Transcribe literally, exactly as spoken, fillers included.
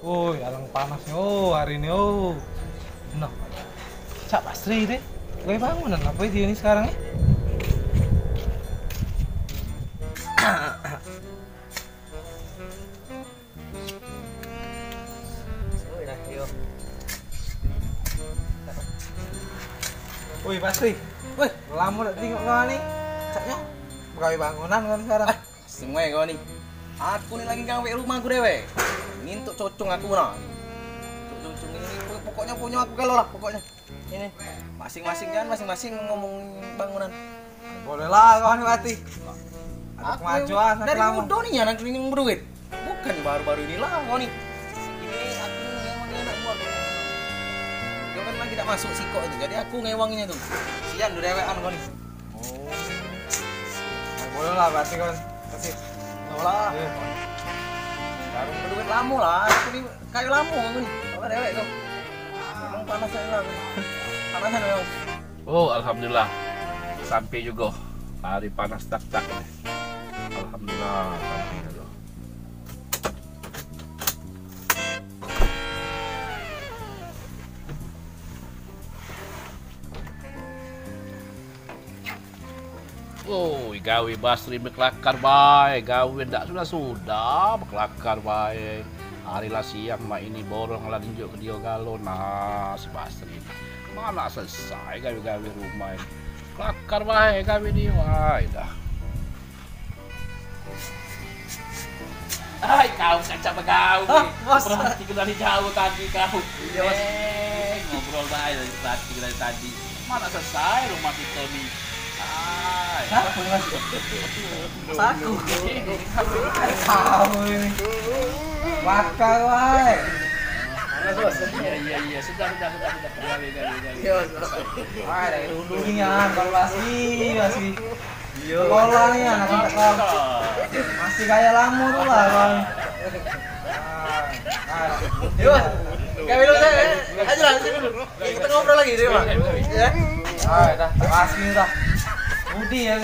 Woi, alang panas ni, oh, hari ni, oh. Nah, Cak Basri deh. Gue bangunan apa dia ni sekarang ni? Woi, Basri. Woi, lama dak tengok kau ni. Caknya begawe bangunan kan sekarang. Semua kau ni. Aku ni lagi gawe rumah aku dewe. Ngintuk cocong aku nah. Ngintuk cocong ini pokoknya punya aku kalau lah pokoknya. Ini masing-masing jangan masing-masing ngomong bangunan. Boleh lah kau ni mati. Ada kemajuan dari muda ni anak ini beruit. Bukan baru-baru inilah kau ni. Ini aku memang enak buat. Kau kan lagi tak masuk sikok itu. Jadi aku ngewanginya tu. Sian tu dewekan kau ni. Oh. Nah, boleh lah berarti kan. Kasih. Tahu lah. Baru berduit lama lah. Aku ni kayu lama aku ni. Tahu lah dewek tu. Memang panas saya lah. Panasan memang. Oh, alhamdulillah. Sampai juga hari panas tak-tak ni. Alhamdulillah, sampai juga. Oi, gawe Basri bekelakar bae, gawe dak sudah-sudah bekelakar bae. Hari lah siang mak ini borong lah nunjuk ke dia galo. Nah, si Basri. Mana selesai gawe-gawe rumah ini. Kelakar bae gawe dia, ai dah. Hai kau kancak begaul. Hah, masa? Perhati ke dari jauh tadi kau. Iya, Mas. Eh, ngobrol bae dari perhati ke dari tadi. Mana selesai rumah kita ni? Hai. Siapa ni, Mas? Mas aku. Kau ini. Bakal wae. Iya, iya, iya. Sudah, sudah, sudah, sudah. Gawe, gawe, gawe. Iya, Mas. Wah, dari dulu ni ya, kalau masih, masih Iya. Sekolah ni anak sekolah. Masih gaya lama tu lah, Bang. Ah, ah. Yo. Kami dulu saya. Aja lah, sini dulu. Kita ngobrol lagi dia, Bang. Ya. Ah, dah, tak asing dah. Budi ya.